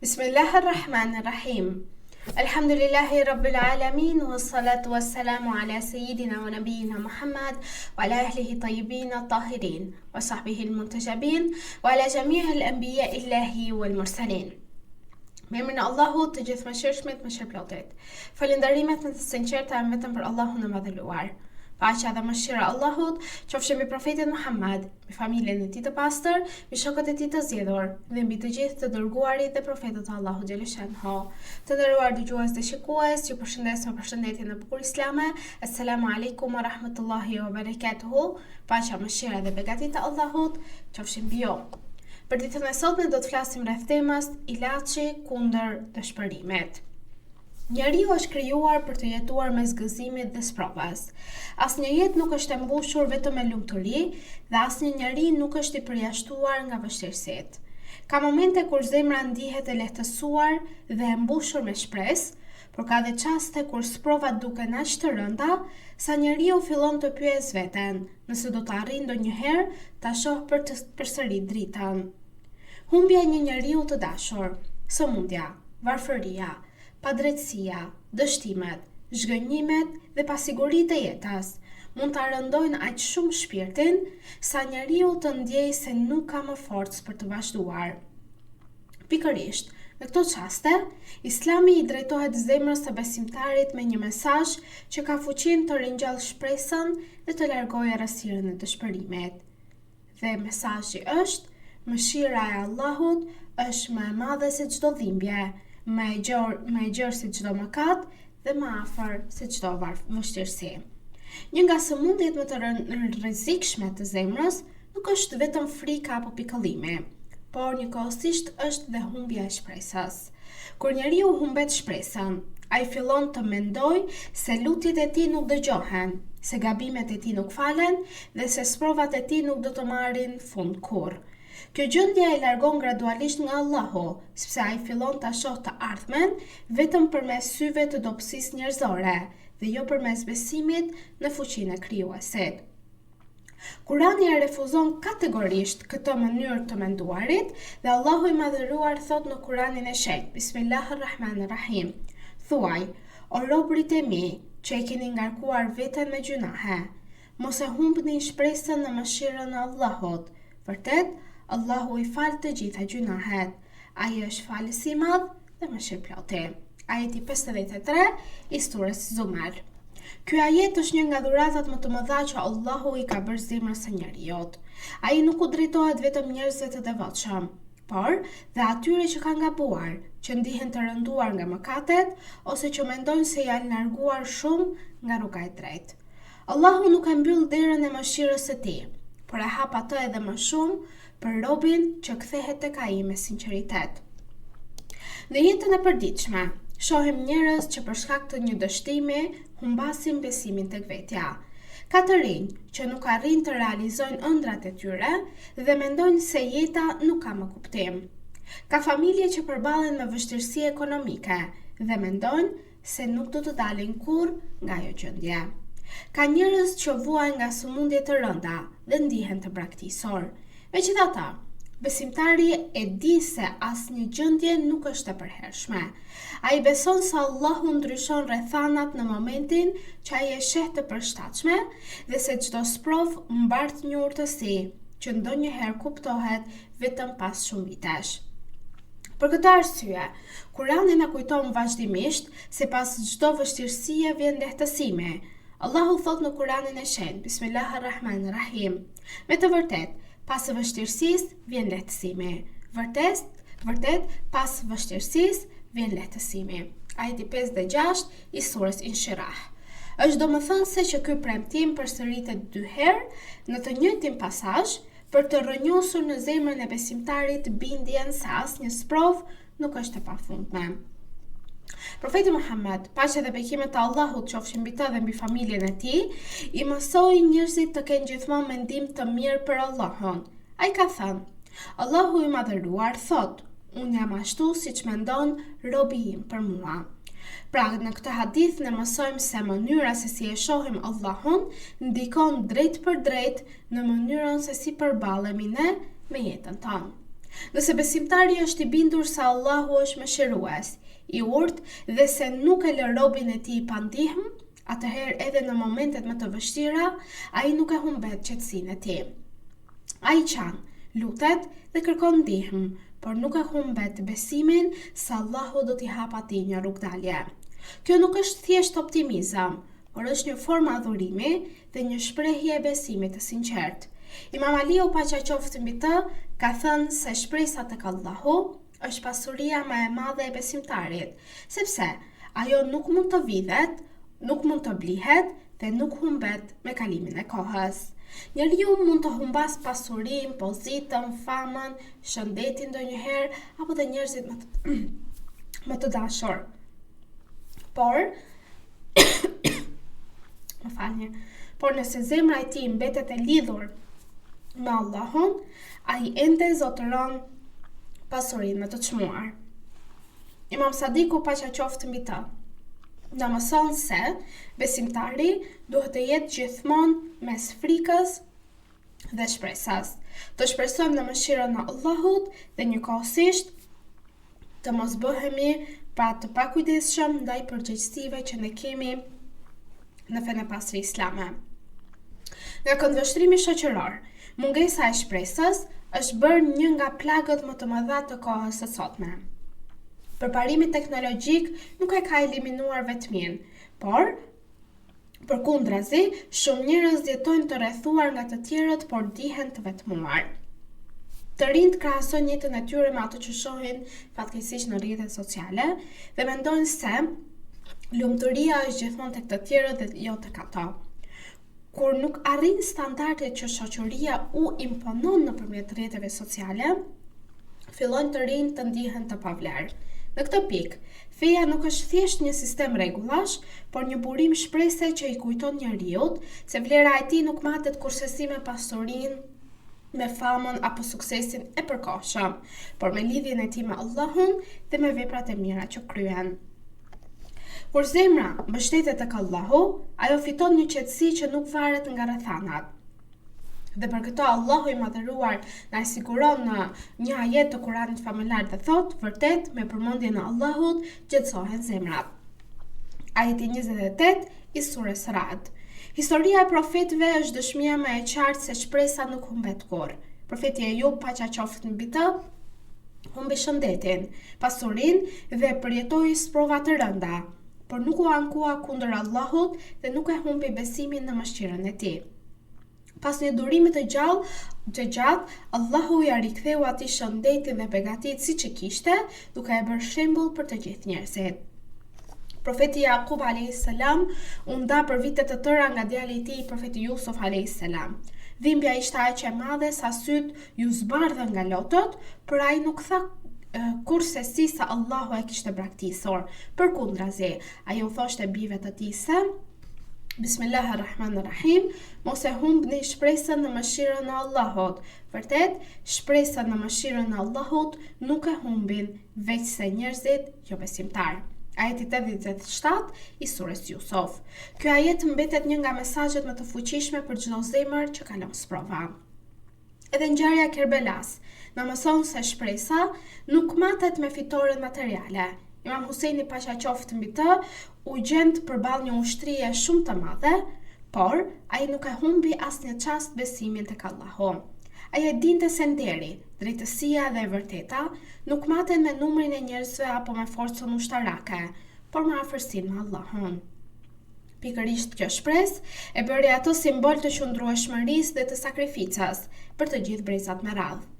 Bismillah ar-Rahman ar-Rahim. Alhamdulillahi Rabbil Alamin wa salatu wa salamu ala sayyidina wa nabiyina Muhammad wa ala ahlihi tayyibin at-tahirin wa sahbihi al-muntajabin wa ala jami'i al-anbiya illahi wal mursalin. Me emrin e Allahut të gjithëmëshirshmit mëshirëplotit. Falënderimet më të sinqerta janë vetëm për Allahun e Madhëruar. Paqja dhe mëshira e Allahut qofshin mbi profetin Muhammad, mbi familjen e tij të pastër, mbi shokët e tij të zgjedhur dhe mbi të gjithë të dërguarit dhe profetët e Allahut xheleshanuhu. Të nderuar dëgjues dhe shikues, ju përshëndes me përshëndetjen e bukur islame. Esselamu alejkum wa rahmetullahi wa barakatuhu. Paqja, mëshira dhe begatitë e Allahut qofshin mbi ju. Për ditën e sotme do të flasim rreth temës ilaçi kundër dëshpërimit. Njeriu është krijuar për të jetuar mes gëzimit dhe sprovës. Asnjë jetë nuk është e mbushur vetëm me lumturi dhe asnjë njeri nuk është i përjashtuar nga vështirësitë. Ka momente kur zemra ndihet e lehtësuar dhe e mbushur me shpresë, por ka dhe çaste kur sprovat duken aq të rënda, sa njeriu fillon të pyesë veten nëse do të arrijë ndonjëherë ta shohë përsëri dritën. Humbja e një njeriu të dashur, sëmundja, varfëria, padrejtësia, dështimet, zhgënjimet dhe pasiguritë e jetës mund ta rëndojnë aq shumë shpirtin, sa njeriu të ndjejë se nuk ka më forcë për të vazhduar. Pikërisht, në këto çaste, Islami i drejtohet zemrës së besimtarit me një mesazh që ka fuqinë të ringjallë shpresën dhe të largojë errësirën e dëshpërimit. Dhe mesazhi është, mëshira e Allahut është më e madhe se çdo dhimbje, më e gjerë, më e gjerë se çdo mëkat dhe më afër se çdo vështirësi. Një nga sëmundjet më të rrezikshme të zemrës nuk është vetëm frika apo pikëllimi, por njëkohësisht është dhe humbja e shpresës. Kur njeriu humbet shpresën, ai fillon të mendojë se lutjet e tij nuk dëgjohen, se gabimet e tij nuk falen dhe se sprovat e tij nuk do të marrin fund kurrë. Kjo gjendje e largon gradualisht nga Allahu, sepse ai fillon ta shohë të ardhmen vetëm përmes syve të dobësisë njerëzore dhe jo përmes besimit në fuqinë e Krijuesit. Kurani e refuzon kategorisht këtë mënyrë të menduarit dhe Allahu i Madhëruar thotë në Kuranin e Shenjtë, Bismillahirrahmanirrahim, Thuaj, o robërit e mi, që e keni ngarkuar veten me gjynahe, mos e humbni shpresën në mëshirën e Allahut. Vërtet, Allahu i fal të gjitha gjynahet. Ai është falësi i madh dhe mëshirëploti. Ajeti 53 i sures Zumar. Ky ajet është një nga dhuratat më të mëdha që Allahu i ka bërë zemrës së njeriut. Ai nuk u drejtohet vetëm njerëzve të devotshëm, por dhe atyre që kanë gabuar, që ndihen të rënduar nga mëkatet ose që mendojnë se janë larguar shumë nga rruga e drejtë. Allahu nuk e mbyll derën e mëshirës së tij, por e hap atë edhe më shumë për robin që kthehet tek ai me sinqeritet. Në jetën e përditshme, shohim njerëz që për shkak të një dështimi humbasin besimin tek vetja. Ka të rinj që nuk arrijnë të realizojnë ëndrrat e tyre dhe mendojnë se jeta nuk ka më kuptim. Ka familje që përballen me vështirësi ekonomike dhe mendojnë se nuk do të dalin kurrë nga ajo gjendje. Ka njerëz që vuajnë nga sëmundje të rënda dhe ndihen të braktisur. Megjithatë, besimtari e di se asnjë gjendje nuk është e përhershme. Ai beson se Allahu ndryshon rrethanat në momentin që ai e sheh të përshtatshme dhe se çdo sprovë mbart një urtësi që ndonjëherë kuptohet vetëm pas shumë vitesh. Për këtë arsye, Kurani na kujton vazhdimisht se pas çdo vështirësie vjen lehtësimi. Allahu thotë në Kuranin e Shenjtë, Bismillahirrahmanirrahim. Me të vërtetë, pas vështirësisë vjen lehtësimi. Vërtet, vërtet pas vështirësisë vjen lehtësimi. Ajeti 5 dhe 6 i surës Inshirah. Është domethënëse që ky premtim përsëritet dy herë në të njëjtin pasazh, për të rrënjosur në zemrën e besimtarit bindjen se asnjë sprovë nuk është e pafundme. Profeti Muhammed, paqja dhe bekimet e Allahut qofshin mbi të dhe mbi familjen e tij, i mësoi njerëzit të kenë gjithmonë mendim të mirë për Allahun. Ai ka thënë: Allahu i madhëruar thotë, unë jam ashtu siç mendon robi im për mua. Pra, në këtë hadith ne mësojmë se mënyra se si e shohim Allahun ndikon drejtpërdrejt në mënyrën se si përballemi ne me jetën tonë. Nëse besimtari është i bindur se Allahu është mëshirues, i urtë dhe se nuk e lë robin e tij pa ndihmë, atëherë edhe në momentet më të vështira, ai nuk e humbet qetësinë e tij. Ai qan, lutet dhe kërkon ndihmë, por nuk e humbet besimin se Allahu do t'i hapë atij një rrugëdalje. Kjo nuk është thjesht optimizëm, por është një formë adhurimi dhe një shprehje e besimit të sinqertë. Imam Aliu paqja qoftë mbi të, ka thënë se shpresa tek Allahu është pasuria më e madhe e besimtarit, sepse ajo nuk mund të vidhet, nuk mund të blihet dhe nuk humbet me kalimin e kohës. Njeriu mund të humbasë pasurinë, pozitën, famën, shëndetin ndonjëherë apo dhe njerëzit më të, më të dashur. Por, më falni, por nëse zemra e tij mbetet e lidhur me Allahun, ai ende zotëron pasurinë më të çmuar. Imam Sadiku paqja qoftë mbi të, na mëson se besimtari duhet të jetë gjithmonë mes frikës dhe shpresës. Të shpresojmë në mëshirën e Allahut dhe njëkohësisht të mos bëhemi pra të pakujdesshëm ndaj përgjegjësive që ne kemi në fenë e pastër islame. Nga këndvështrimi shoqëror, mungesa e shpresës është bërë një nga plagët më të mëdha të kohës së sotme. Përparimi teknologjik nuk e ka eliminuar vetminë, por Përkundrazi, shumë njerëz jetojnë të rrethuar nga të tjerët, por ndihen të vetmuar. Të rinjtë krahasojnë jetën e tyre me ato që shohin fatkeqësisht në rrjetet sociale dhe mendojnë se lumturia është gjithmonë tek të tjerët dhe jo tek ato. Kur nuk arrijnë standardet që shoqëria u imponon nëpërmjet rrjeteve sociale, fillojnë të rinjtë të ndihen të pavlerë. Në këtë pikë, feja nuk është thjesht një sistem rregullash, por një burim shprese që i kujton njeriut se vlera e tij nuk matet kurrsesi me pasurinë, me famën apo suksesin e përkohshëm, por me lidhjen e tij me Allahun dhe me veprat e mira që kryen. Kur zemra mbështetet tek Allahu, ajo fiton një qetësi që nuk varet nga rrethanat. Dhe për këtë Allahu i madhëruar na e siguron në një ajet të Kuranit famëlartë dhe thotë, vërtet me përmendjen e Allahut qetësohen zemrat. Ajeti 28 i sures Ra'd. Historia e profetëve është dëshmia më e qartë se shpresa nuk humbet kurrë. Profeti Ejub paqja qoftë mbi të, humbi shëndetin, pasurinë dhe përjetoi sprova të rënda, por nuk u ankua kundër Allahut dhe nuk e humbi besimin në mëshirën e tij. Pas një durimi të gjallë, të gjatë, Allahu ia riktheu atij shëndetin dhe begatitë siç i kishte, duke e bërë shembull për të gjithë njerëzit. Profeti Jakub a.s. u nda për vite të tëra nga djali i tij, profeti Jusuf a.s. Dhimbja ishte aq e madhe sa sytë iu zbardhën nga lotët, por ai nuk tha kurrsesi se Allahu e kishte braktisur. Përkundrazi, ai u thoshte bijve të tij se Bismillah ar-Rahman ar-Rahim, mos e humbni shpresën në mëshirën e Allahut. Vërtet, shpresën në mëshirën e Allahut nuk e humbin veçse njerëzit jobesimtarë. Ajeti 87 i sures Jusuf. Ky ajet mbetet një nga mesazhet më të fuqishme për çdo zemër që kalon sprova. Edhe ngjarja e Kerbelas na mëson se shpresa nuk matet me fitoren materiale. Imam Husejni paqja qoftë mbi të, u gjend përballë një ushtrie shumë të madhe, por ai nuk e humbi asnjë çast besimin tek Allahu. Ai e dinte se nderi, drejtësia dhe e vërteta nuk maten me numrin e njerëzve apo me forcën ushtarake, por me afërsinë me Allahun. Pikërisht kjo shpresë e bëri atë simbol të qëndrueshmërisë dhe të sakrificës për të gjithë brezat me radhë.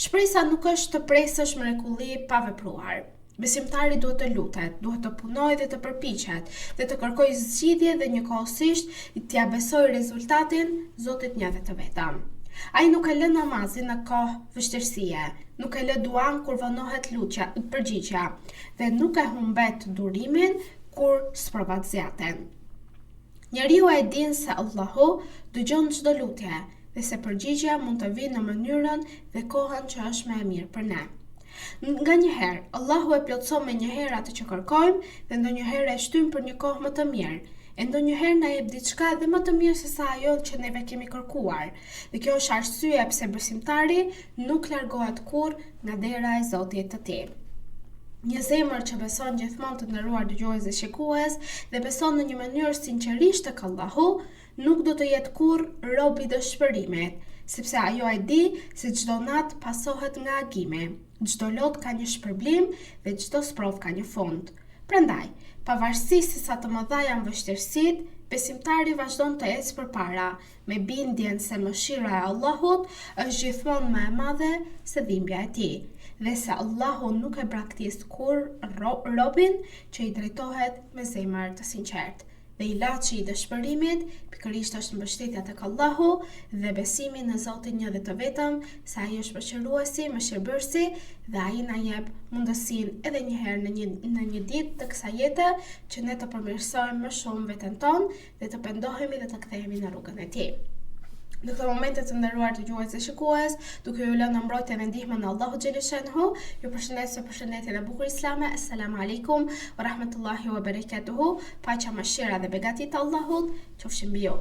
Shpresa nuk është të presësh mrekulli pa vepruar. Besimtari duhet të lutet, duhet të punojë dhe të përpiqet dhe të kërkojë zgjidhje dhe njëkohësisht t'ia besojë rezultatin Zotit një dhe të vetëm. Ai nuk e lë namazin në kohë vështirësie, nuk e lë duan kur vonohet lutja, përgjigja dhe nuk e humbet durimin kur sprovat zgjaten. Njeriu e din se Allahu dëgjon çdo lutje dhe se përgjigja mund të vijë në mënyrën dhe kohën që është më e mirë për ne. Nganjëherë, Allahu e plotëson menjëherë atë që kërkojmë dhe ndonjëherë e shtyn për një kohë më të mirë. E ndonjëherë na jep diçka edhe më të mirë se sa ajo që neve kemi kërkuar. Dhe kjo është arsyeja pse besimtari nuk largohet kurrë nga dera e Zotit të tij. Një zemër që beson gjithmonë të nderuar dëgjues dhe shikues dhe beson në një mënyrë sinqerisht tek Allahu, nuk do të jetë kurrë rob i dëshpërimit, sepse ajo e di se çdo natë pasohet nga agimi, çdo lot ka një shpërblim dhe çdo sprovë ka një fund. Prandaj, pavarësisht se sa të mëdha janë vështirësitë, besimtari vazhdon të ecë përpara, me bindjen se mëshira e Allahut është gjithmonë më e madhe se dhimbja e tij, dhe se Allahu nuk e braktis kurrë robin që i drejtohet me zemër të sinqertë. Dhe ilaçi i dëshpërimit, pikërisht është mbështetja tek Allahu dhe besimi në Zotin një dhe të vetëm, se Ai është mëshiruesi, mëshirëbërësi dhe Ai na jep mundësinë edhe një herë në një në një ditë të kësaj jete që ne të përmirësojmë më shumë veten tonë dhe të pendohemi dhe të kthehemi në rrugën e Tij. Në këto momente të nderuar dëgjues dhe shikues, duke ju lënë në mbrojtjen dhe ndihmën e Allahut xheleshanuhu, ju përshëndes me përshëndetjen e bukur islame. Esselamu alejkum wa rahmetullahi wa barakatuhu. Paqja, mëshira dhe begatitë e Allahut qofshin mbi ju.